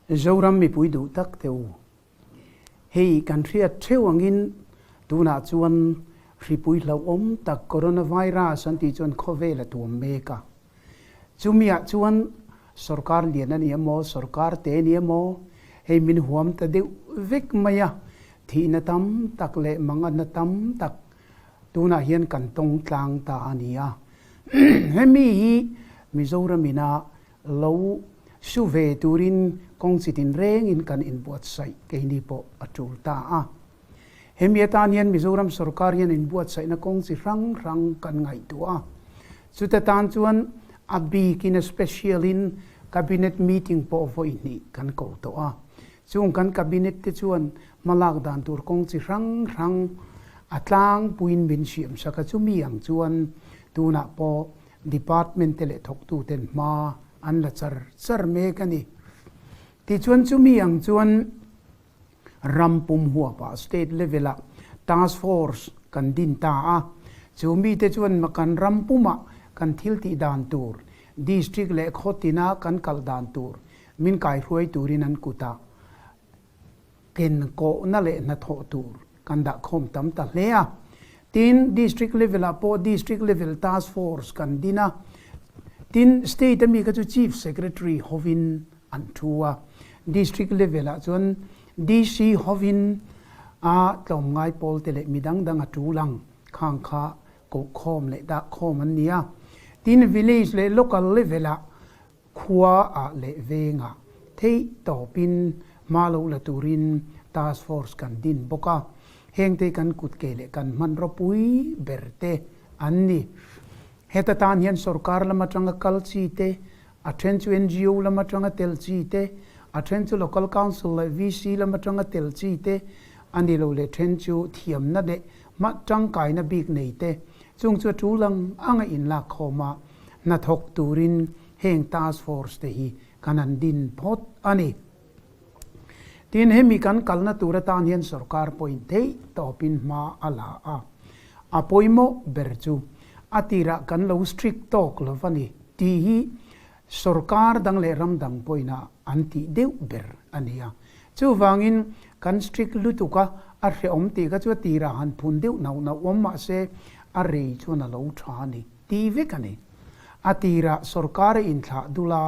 Zoram mipui duh tak te u. Hei kan hriat theuh angin tunah chuan hripui hlauhawm tak coronavirus an tih chuan khawvel a tuam mek a. Chumiah chuan sorkar lian a ni emaw, sorkar te a ni emaw, hei min huam ta deuh vek mai a, thihna tam tak leh manganna tam tak tunah hian kan tawng tlang ta a ni a. Hemi hi Mizoram ina lo su ve turin kawng chi tin rengin kan inbuatsaih keini pawh a tul ta a. Hemi atan hian Mizoram sorkar hian inbuatsaihna kawng chi hrang hrang kan ngaihtuah a. Chuta tan chuan a bikin a special in Cabinet meeting pawh vawi hnih kan ko tawh a. Chung kan Cabinet te chuan hmalak dan tur kawng chi hrang hrang a tlangpuiin min siamsak a, chumi ang chuan tunah pawh Department te leh thawktu ten hma an la char char mek a ni. Tichuan chumi ang chuan ram pum huapah state level ah task force kan din ta a, chu mite chuan kan ram pumah kan thil tih dan tur, district leh khaw tina kan kal dan tur min kaihruai turin an kutah kenkawhna leh hnathawh tur kan dah khawm tam ta hle a. Tin, District level ah pawh District level task force kan din a. Tin, State a mi kha chu Chief Secretary hovin an thu a. District level ah chuan DC hovin a tlawmngai pawl te leh mi dang dang a tul ang khang kha kohkhawm leh dahkhawm an ni a. Tin, Village leh Local level ah Khua ah leh veng ah theih tawpin hma lo la turin task force kan din bawk a, hengte kan kut ke leh kan hmanraw pui ber te an ni. Heta tan hian sorkar lam atanga kal chi te, a then chu NGO lam atanga tel chi te, a then chu local council leh VC lam atanga tel chi te a ni lo leh then chu thiamna leh hma tangkaina bik nei te, chung chu a tul ang anga inlak khawm a, Hnathawk turin heng task force te hi kan han din phawt a ni. Tin, hemi kan kalna tur atan hian sorkar pawhin theih tawpin hma a la a. A pawimawh ber chu a tirah kan lo strict tawk lo va ni tih hi sorkar dang leh ram dang pawhin a an tih deuh ber a ni a. Chuvangin kan strict lutuk a, a hrehawm tih kha chu a tirah han phun deuh nauh nauh awm mahse a rei chuan a lo tha a ni. Ti vek a ni. A tirah sorkar a inthlah dul a,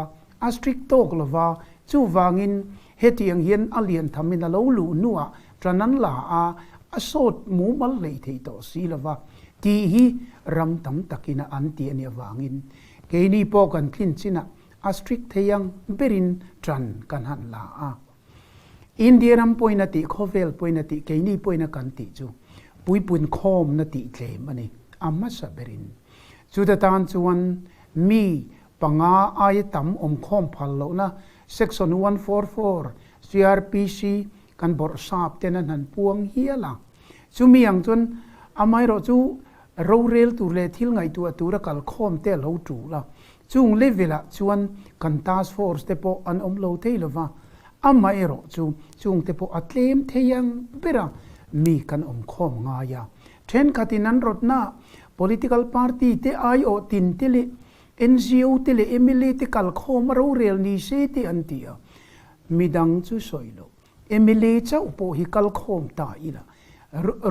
a strict tawk lo va, chuvangin hetiang hian a lian thamin a lo luh hnuah ṭan an la a, a sawt mumal hlei thei tawh si lo va, tih hi ram tam takin a an ti a nih avangin keini pawh kan tlin chinah a strict thei ang berin ṭan kan han la a. India ram pawhin a tih, khawvel pawhin a tih, keini pawhin a kan tih chu puipun khawmna tih tlem a ni, a hmasa berin. Chuta tan chuan mi panga aia tam awm khawm phal lohna Section 144 CrPC kan bawrh sap ten an han puang hial a. Chumi ang chuan amaherawh chu rorel tur leh thil ngaihtuah tura kal khawm te a lo tul a. Chung level-ah chuan kan task force te pawh an awm lo thei lo va, amaherawh chu chung te pawh a tlem thei ang bera mi kan awm khawm ngai a. Thenkhatin an rawtna political party te aiawh tin te leh NGO te leh mla te kal khawm a rorel ni se te an ti a, midang chu sawi lo. Mla chauh pawh hi kal khawm ta ila,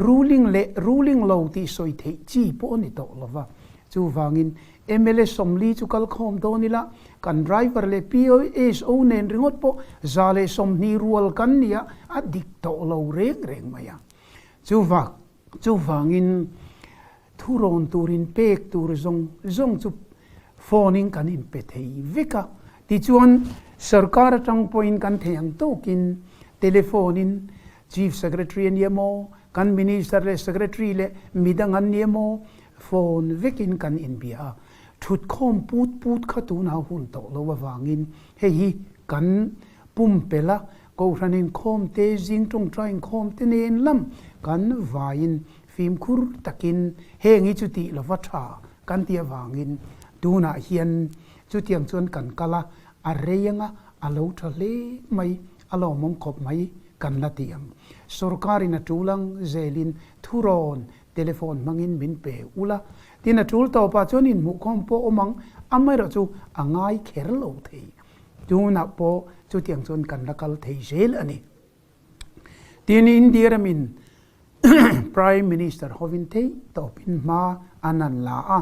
ruling leh ruling lo tih sawi theih chi pawh a ni tawh lo va. Chuvangin mla 40 chu kal khawm dawn ila, kan driver leh PSO nen ringawt pawh 120 rual kan ni a, a dik tawh lo reng reng mai a. Chuvang chuvangin thurawn turin pek tur zawng zawng chu phone in kan inpe thei vek a. Tichuan, sarkar atang pawhin kan thei ang tawkin telephone in Chief Secretary a ni emaw, kan Minister leh Secretary leh midang an ni emaw phone vekin kan inbia a. Thutkhawm put put kha tunah hun tawh lo avangin hei hi kan pumpelh a, Kohhran inkhawm te, zing tawngtai inkhawm te nen lam kan vaiin Fimkhur takin heng hi chu tih lova tha kan tih avangin tunah hian chutiang chuan kan kal a, a rei anga a lo tha hle mai, a lawmawm khawp mai kan la ti ang. Sorkarin a tul ang zelin thurawn telephone hmangin min pe ul a, tin a tul tawpah chuan inhmuhkhawm pawh awm ang, amaherawhchu a ngai kher lo thei. Tunah pawh chutiang chuan kan la kal thei zel a ni. Tin, India ramin Prime Minister hovin theih tawpin hma an han la a,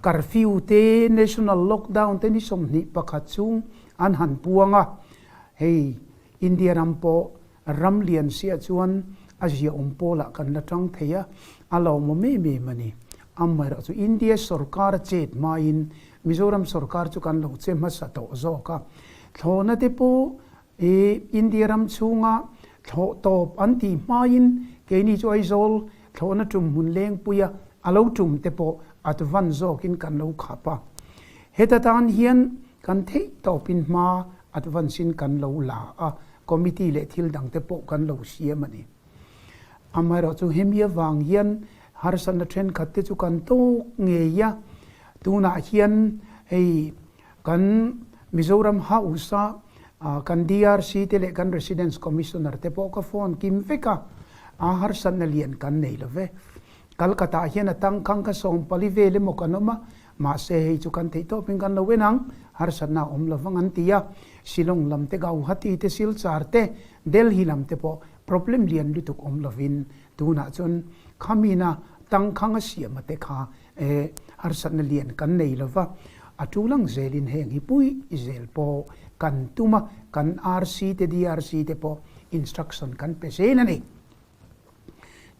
curfew te, national lockdown te ni 21 chhung an han puang a, hei India ram pawh ram lian siah chuan a ziaawm pawlah kan la tang thei a, a lawmawm em em a ni. Amaherawhchu India sorkar a chet hmain Mizoram sorkar chu kan lo che hmasa tawh zawk a, thlawhna te pawh I India ram chhunga thlawh tawp an tih hmain keini chu Aizawl thlawhna tum hmun lengpuia a lo tum te pawh advance zawkin kan lo khap a. Heta tan hian kan theih tawpin hma advance in kan lo la a, committee leh thil dang te pawh kan lo siam a ni. Amaherawhchu hemi avang hian harsatna thenkhat te chu kan tawk ngei a, tunah hian hei Kan Mizoram House a kan DRC te leh kan Residence Commissioner te pawh ka phone kim vek a, a harsatna lian kan nei lo ve. Calcutta ah hian a tangkhang kha 40 vel emaw kan awm a, mahse hei chu kan theih tawpin kan lo en ang, harsatna a awm lo vang an ti a. Shillong lam te, Gauhati te, Silchar te, Delhi lam te pawh problem lian lutuk awm lovin tunah chuan khamina tangkhang a siam a te kha E, harsatna lian kan nei lo va, a tul ang zelin heng hi pui zel pawh kan tum a, kan RC te DRC te pawh instruction kan pe zel a ni.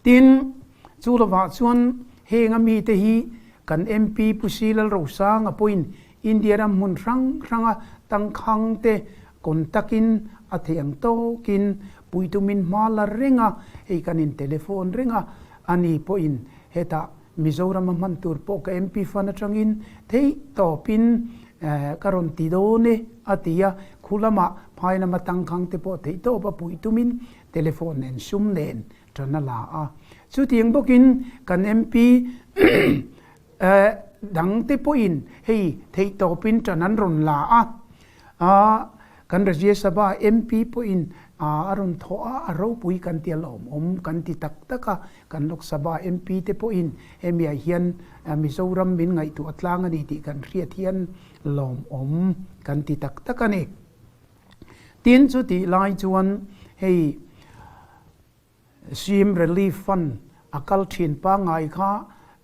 Tin, chu lovah chuan heng a mite hi kan MP Pu Si Lalrosanga pawhin India ram hmun hrang hranga tangkhang te contact-in a theih ang tawkin pui tumin hma la reng a, hei kan in telephone reng a, ani pawhin hetah Mizoram a hman tur pawh ka MP fund atangin theih tawpin ka rawn ti dawn e a ti a, khu lamah phai lama tangkhang te pawh theih tawp a puih tumin telephone nen sum nen tan a la a. Chutiang bawkin kan MP dang te pawhin hei theih tawpin tan an rawn la a, Kan Rajya Sabha MP pawhin a rawn thawh a, a ropui kan ti a lawmawm kan ti tak tak a, kan Lok Sabha MP te pawhin hemiah hian Mizoram min ngaihtuah tlang a ni tih kan hriat hian lawmawm kan ti tak tak a ni. Tin, chutih lai chuan hei Sim Relief Fund a kal thin pangngai kha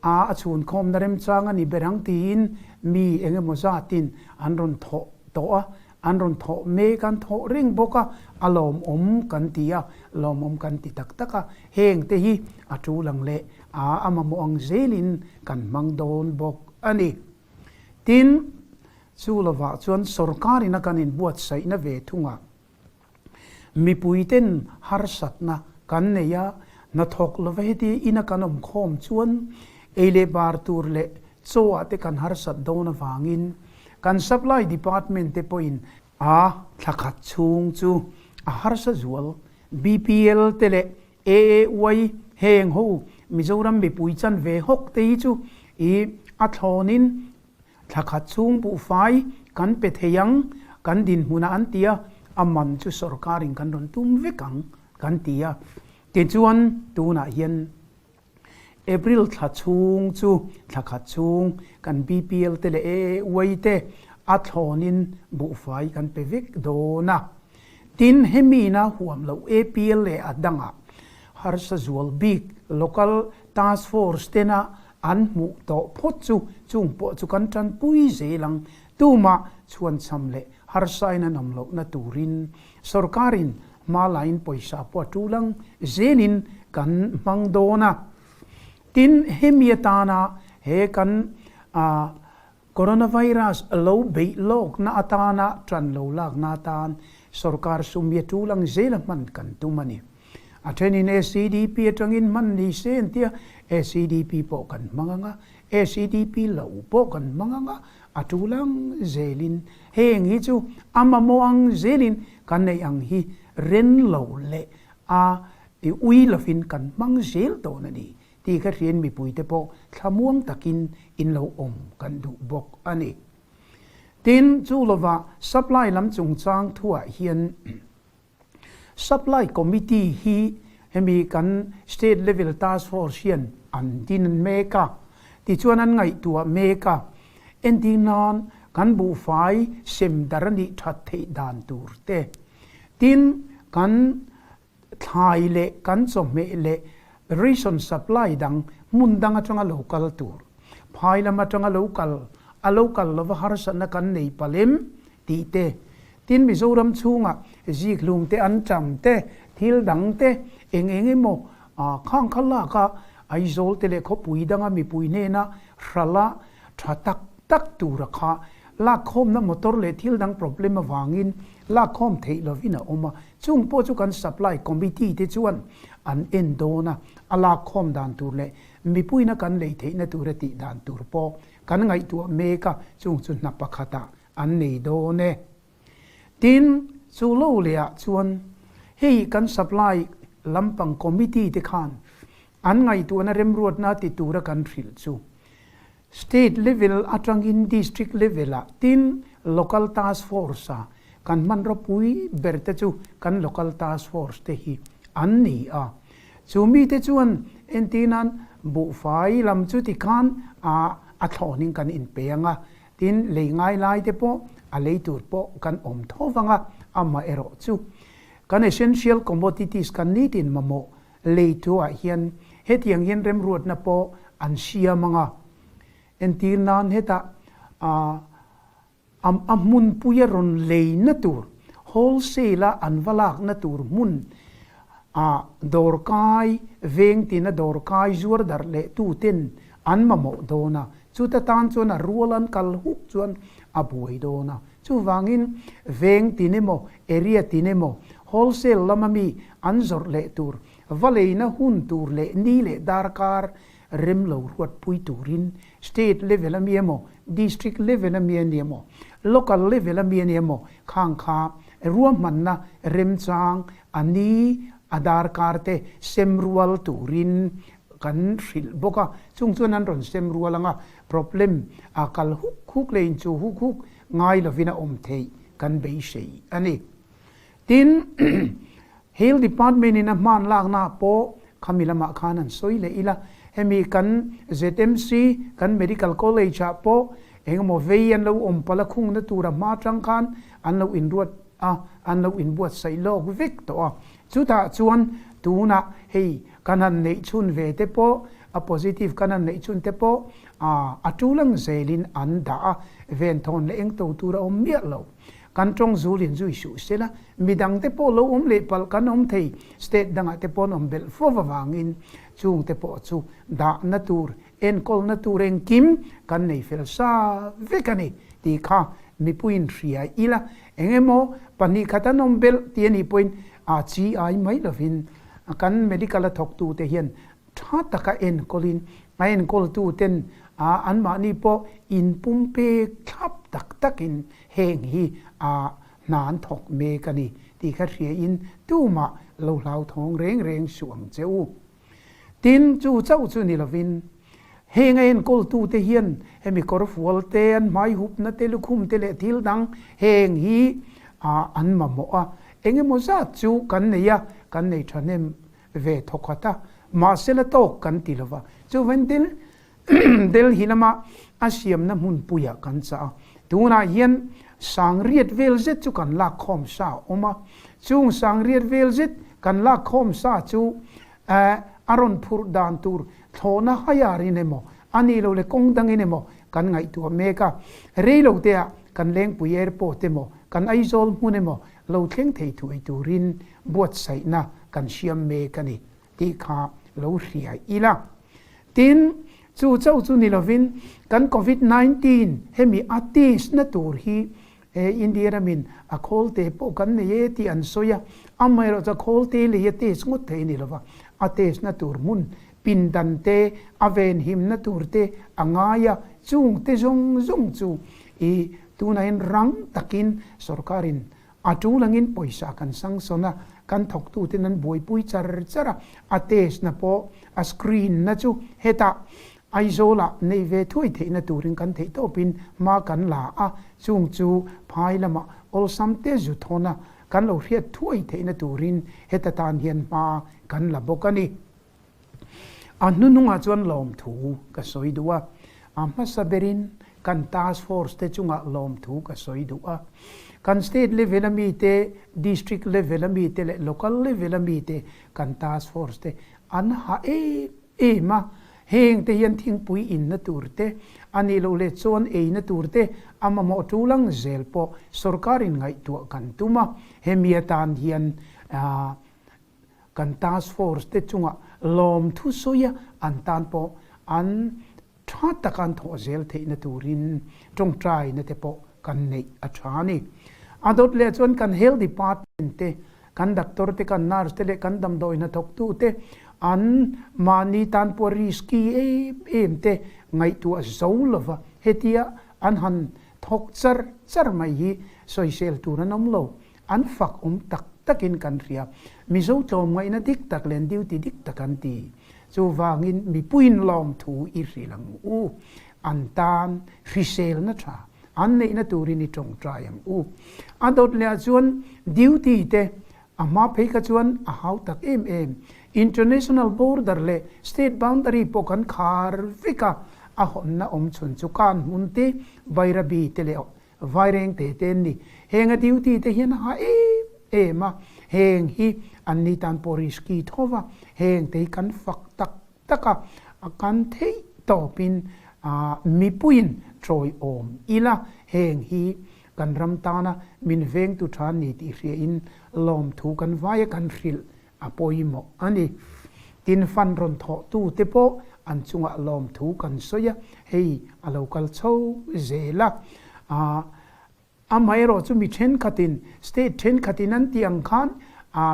a a chhunkhawmna remchang a ni ber ang tiin mi eng emaw zatin an rawn thawh tawh a, an rawn thawh mek an thawh reng bawk a, a lawmawm kan ti a, lawmawm kan ti tak tak a, heng te hi a tul ang leh a a mamawh ang zelin kan hmang dawn bawk a ni. Tin, chu lovah chuan sorkarin a kan inbuatsaihna ve thung a. Mipuiten harsatna kan nei a, hnathawk lova heti ina kan awm khawm chuan ei leh bar tur leh chaw ah te kan harsat dawn avangin kan supply department te pawhin a thla khat chhung chu a harsa zual. BPL te leh AAY heng ho Mizoram mipui chanve hawk te hi chu i a thlawnin Thla khat chhung buhfai kan pe thei ang, kan dinhmunah an ti a, a man chu sorkarin kan rawn tum vek ang kan ti a. Tichuan tunah hian April thla chhung chu thla khat chhung kan BPL te leh AAY te a thlawnin buhfai kan pe vek dawn a. Tin, hemi-na huam loh APL leh a dangah harsa zual bik Local Task Force tena An hmuh tawh phawt chu chung pawh chu kan tanpui zel ang. Tumah chhuanchham leh harsain an awm lohna turin sorkarin hma lain pawisa pawh a tul ang zelin kan hmang dawn a. Tin, hemi atana he kan Coronavirus lo beih lawkna atana ṭan lo lakna atan sorkar sum hi a tul ang zela hman kan tum a ni. A ṭhenin SEDP aṭangin hman ni se an tia, SEDP pawh kan hmang ang a, SEDP lo pawh kan hmang ang a, a tul ang zelin heng hi chu a mamawh ang zelin kan neih ang hi ren lo leh a ui lovin kan hmang zel dawn a ni. Tih kha hriain mipuite pawh thlamuang takin in lo awm kan duh bawk a ni. Tin, chu lovah supply lam chungchang thuah hian Supply Committee hi hemi kan State Level Task Force hian an din mek a, tichuan an ngaihtuah mek a. Entir nan. kan buhfai sem dar a nih that theih dan tur te, tin kan thlai leh kan chawhmeh leh ration supply dang hmun dang atanga lo kal tur, phai lam atanga lo kal a lo kal lova harsatna kan nei palem tih te, tin Mizoram chhunga zikhlum te an cham te, thil dang te eng eng emaw khang kha lak a Aizawl te leh khawpui danga mipui hnena hrala tha tak tak tura kha lakkhawmna motor leh thil dang problem avangin lakkhawm theih lovin a awm a, chung pawh chu kan supply committee te chuan an en dawn a, a lakkhawm dan tur leh mipuina kan lei theihna tura tih dan tur pawh kan ngaihtuah mek a, chung chu hna pakhatah an nei dawn e. Tin, chu lo lehah chuan hei kan supply lampang committee te khan an ngaihtuahna remruatna ti tura kan hrilh chu State level atangin district level ah tin local task force ah kan hmanraw pui ber te chu kan local task force te hi an ni a. Chu mite chuan entirnan buhfai lam chu tikhan a thlawhning kan inpe ang a, Tin, lei ngai lai te pawh a lei tur pawh kan awm tho vang a, amaherawh chu kan essential commodities kan nitin mamawh lei tu ah hian hetiang hian remruatna pawh an siam ang a. Entir nan hetah a a hmunpuia rawn leina tur wholesale a an va lakna tur hmun ah dawrkai veng tina dawrkai zuar darh leh tu ten an mamawh dawn a, Chuta tan chuan a rual an kal huk chuan a buai dawn a. Chuvangin veng tin emaw, area tin emaw, wholesale lama mi an zawrh leh tur, va leina hun tur leh ni leh darkar rem lo ruatpui turin state level a mi emaw, district level a mi a ni emaw, local level a mi a ni emaw khang kha ruahmanna remchang a ni a darkar te sem rual turin Kan hrilh bawk a, chung chuan an rawn sem rual ang a, problem a kal huk huk leh in chu huk huk ngai lovin a awm theih kan beisei a ni. Tin, Health Department in a hman lakna ah pawh khami lamah khan an sawi leh ila, hemi kan ZMC, kan Medical College ah pawh engemaw vei an lo awm palh a khungna tur a hma atang khan an lo inruat a, an lo inbuatsaih lawk vek tawh a. Chutah chuan tunah hei kan han neih chhun ve te pawh, a positive kan han neih chhun te pawh a tul ang zelin an dah a, venthawn leh engto tur a awm miah lo. Kan tawng zul in zui suh se la, midang te pawh lo awm leh palh kan awm thei, state dangah te pawh an awm belh fo avangin chung te pawh chu dahna tur, enkawlna tur engkim kan nei fel sa vek a ni tih kha mipuiin hria ila, eng emaw 2 khat an awm belh tih a nih pawhin a chi ai mai lovin kan medical a thawktute hian tha taka enkawlin a enkawltuten a anmahni pawh inpumpek thlap tak takin heng hi a hna an thawk mek a ni tih kha hriain tumah lo hlauthawng reng reng suh ang che u. Tin, chu chauh chu ni lovin, heng a enkawltute hian hemi kawrfual te, an hmaihupna te, lukhum te leh thil dang heng hi an mamawh a. Eng emaw zat chu kan nei a, kan nei thahnem ve thawkhat a, mahse la tawk kan ti lova. Chuvain Del Delhi lama a siamna hmunpuiah kan chah a. Tunah hian sangriat vel zet chu kan lak khawm sa a awm a. Chung sangriat vel zet kan lak khawm sa chu a rawn phurh dan tur thlawhna haiarin emaw, a nih loh leh kawng dangin emaw kan ngaihtuah mek a. Rei lo teah kan Lengpui Airport emaw, kan Aizawl hmun emaw lo thleng thei thuai turin buatsaihna kan siam mek a ni. tih kha lo hria ila. Tin, chu chauh chu ni lovin kan Covid 19 hemi a test na tur hi he India ramin a khawl te pawh kan nei e tih an sawi a, amaherawh chu a khawl te lei a test ngawt thei a ni lova, a test na tur hmun pindan te, a venhimna tur te a ngai a, chung te zawng zawng chu i tunah hian rang takin sorkarin A tul angin pawisa kan sangsawn a, kan thawktuten an buaipui char char a, a test na pawh a screen na chu hetah Aizawlah nei ve thuai theihna turin kan theih tawpin hma kan la a, chung chu phai lamah awlsam te zu thawn a kan lo hriat thuai theihna turin heta tan hian hma kan la bawk a ni. A hnuhnungah chuan lawmthu ka sawi duh a, a hmasa berin. Kan task force te chungah lawmthu ka sawi duh a. Kan state level a mi te, district level a mi te leh local level a mi te kan task force te an ha em em a. Heng te hian thingpui inna tur te, a nih loh leh chuan eina tur te a mamawh tul ang zel pawh sorkar in ngaihtuah kan tum a. Hemi atan hian kan task force te chungah lawmthu sawi a an tan pawh an Tha taka an thawh zel theihna turin tawngtaina te pawh kan neih a tha a ni. A dawt leh chuan kan Health Department te, kan doctor te, kan nurse te leh kan damdawi hnathawktu te an mahni tan pawh risky em em te ngaihtuah zo lova hetia an han thawk char char mai hi sawisel tur an awm lo. An fak awm tak takin kan hria. Mizo tlawmngaihna dik tak leh duty dik tak an ti. Chuvangin mipuiin lawmthu i hrilh ang u. An tan hriselna tha an neihna turin i tawngtai ang u. A dawt leh ah chuan duty te a hma phei kha chuan a hau tak em em. International border leh state boundary pawh kan khar vek a, a hawnna awm chhun chu kan hmun te, Bairabi te leh Vaireng te te an ni. Heng a duty te hian a ha em em a, heng hi an ni tan pawh risky tho va, heng te hi kan fak tak tak a, a kan theih tawpin mipuiin tawiawm ila, heng hi kan ram tana min vengtu tha an ni tih hriain lawmthu kan vai a kan hrilh a pawimawh a ni. Tin, fund rawn thawhtu te pawh an chungah lawmthu kan sawi a, hei a lo kal chho zel a. Amaherawh chu mi thenkhatin, state thenkhatin an tih ang khan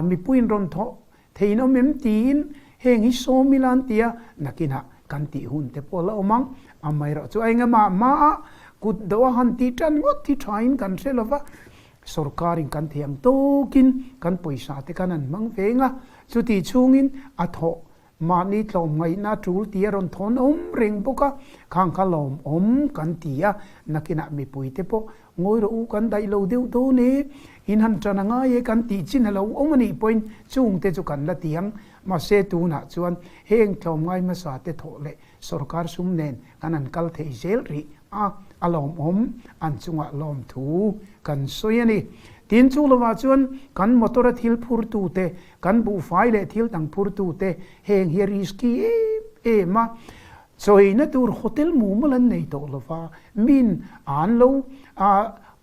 mipuiin rawn thawh theiin awm em tiin heng hi sawm ila an ti a, nakinah kan tih hun te pawh a la awm ang. Amaherawh chu a engemaw hmaah kut dawh a han tih tan ngawt hi thain kan hre lo va, Sorkarin kan thei ang tawkin kan pawisa te khan an hmang veng a, chuti chhungin a thawh mahni tlawmngaihna tul tih a rawn thawn awm reng bawk a, khang kha lawmawm kan ti a, nakinah mipui te pawh ngawi rawh u kan daih lo deuh dawn e, in han tan a ngai e kan tih chin a lo awm a nih pawhin chung te chu kan la ti ang, mahse tunah chuan heng tlawmngai hmasa te thawh leh Sorkar sum nen kan han kal thei zel rih a, a lawmawm an chungah lawmthu kan sawi a ni. Tin, chu lovah chuan kan motor a thil phurtute, kan buhfai leh thil dang phurtute heng hi a risky em em a, chawina tur hotel mumal an nei tawh lova, min an lo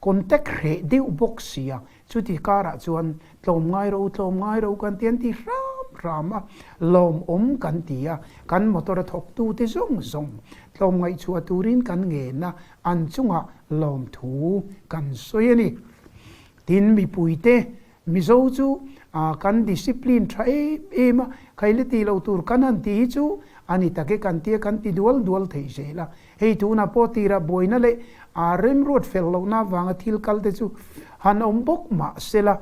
contact hreh deuh bawk sia, Chuti karah chuan tlawmngai ro tlawmngai ro kan ti an ti hram hram a, lawmawm kan ti a, kan motor a thawktute zawng zawng tlawmngaih chhuah turin kan ngen a, an chungah lawmthu kan sawi a ni. Tin, mipuite Mizo chu kan discipline tha em em a, khaile tih loh tur kan han ti hi chu a ni tak e kan tia kan ti dual dual thei zel a. Hei tunah pawh tirah buaina leh aa remruat fel lohna avanga thil kal te chu han awm bawk mah sela,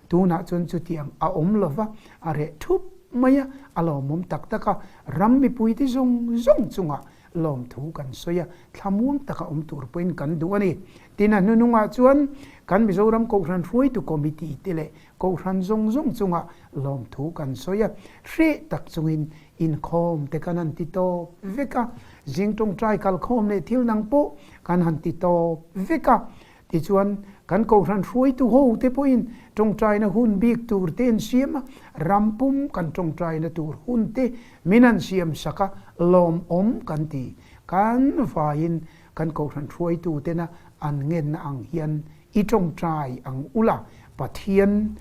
tunah chuan chutiang a awm lova, a reh thup mai a, a lawmawm tak tak a, ram mipuite zawng zawng chungah lawmthu kan sawi a, thlamuang taka awm tur pawhin kan duh a ni. Tin, a hnunungah chuan kan Mizoram Kohhran hruaitu Committee te leh Kohhran zawng zawng chungah lawmthu kan sawi a, hreh tak chungin inkhawm te kan han ti tawp vek a, zing tawngtai kalkhawm leh thil dang pawh kan han ti tawp vek a. Tichuan, kan Kohhran hruaitu ho te pawhin tawngtaina hun bik tur te an siam a, ram pum kan tawngtaina tur hun te min han siam sak a, lawmawm kan ti. Kan vaiin kan Kohhran hruaitu tena an ngenna ang hian I tawngtai ang u la, Pathian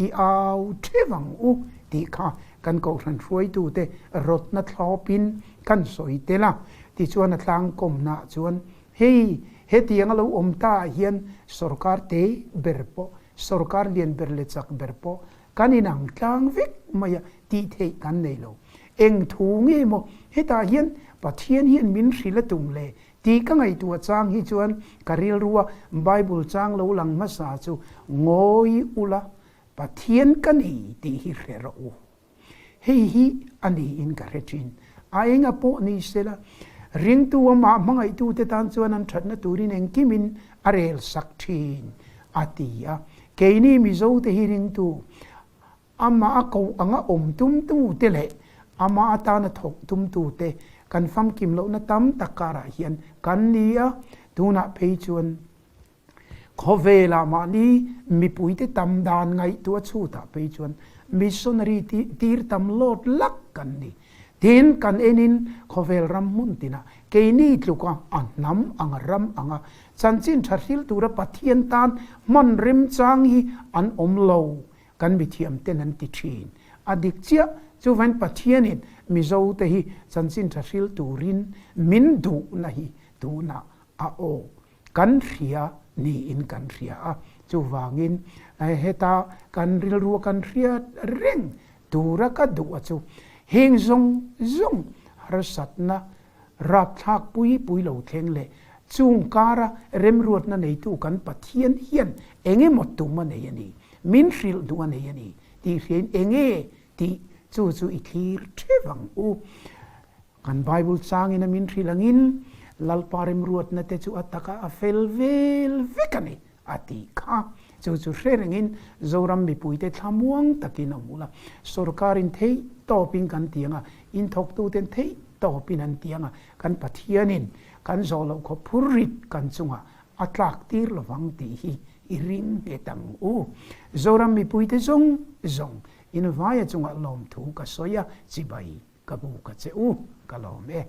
i au theuh ang u tih kha kan Kohhran hruaitute rawtna thlawpin kan sawi tel a. Tichuan a tlangkawmnaah chuan hei hetiang a lo awm ta ah hian sorkar te ber pawh, sorkar lian ber leh chak ber pawh kan inang tlang vek mai a tih theih kan nei lo. Eng thu nge maw hetah hian Pathian hian min hrilh a tum le Tih ka ngaihtuah chang hi chuan ka rilrua Bible chang lo lang hmasa chu ngawi ula Pathian ka ni tih hi hre rawh u. Hei hi a niin ka hre thin. A enga pawh ni sela, ringtu amah hmangaihtute tan chuan an thatna turin engkimin a rel sak thin, a ti a. Keini Mizote hi ringtu Amah a koh anga awm tumtute leh amah atana thawk tumtute Kan famkim lohna tam tak karah hian kan ni a, tunah phei chuan khawvelah mahni mipuite tam dan ngaihtuah chhutah phei chuan missionary tir tam lawt lak kan ni. Tin, kan enin khawvel ram hmun tinah keini tluka a hnam anga ram anga chanchin tha hril tura Pathian tan hman remchang hi an awm lo kan mithiam ten an ti thin. A dik chiah, chuvain Pathianin Mizote hi chanchin tha hril turin min duhna hi tunah a aw kan hria niin kan hria a. Chuvangin heta kan rilrua kan hriat reng tura ka duh a chu heng zawng zawng harsatna rapthlak pui pui lo thleng leh chung kara remruatna neitu kan Pathian hian eng emaw tum a nei a ni, min hrilh duh a nei a ni tih hriain enge tih chu chu i thlir theuh ang u. Kan Bible changin a min hrilh angin Lalpa remruatna te chu a taka a fel vel vek a ni a tih kha. Chu chu hre rengin Zoram mipuite thlamuang takin a hmu la. Sorkarin theih tawpin kan ti ang a, inthawktuten theih tawpin an ti ang a, kan Pathianin kan zawh loh khawp phur rit kan chungah a tlak tir lovang tih hi i ring nghet ang u. Zoram mipuite zawng zawng invaia chungah lawmthu ka sawi a, chibai ka bu ka che u, ka lawm e.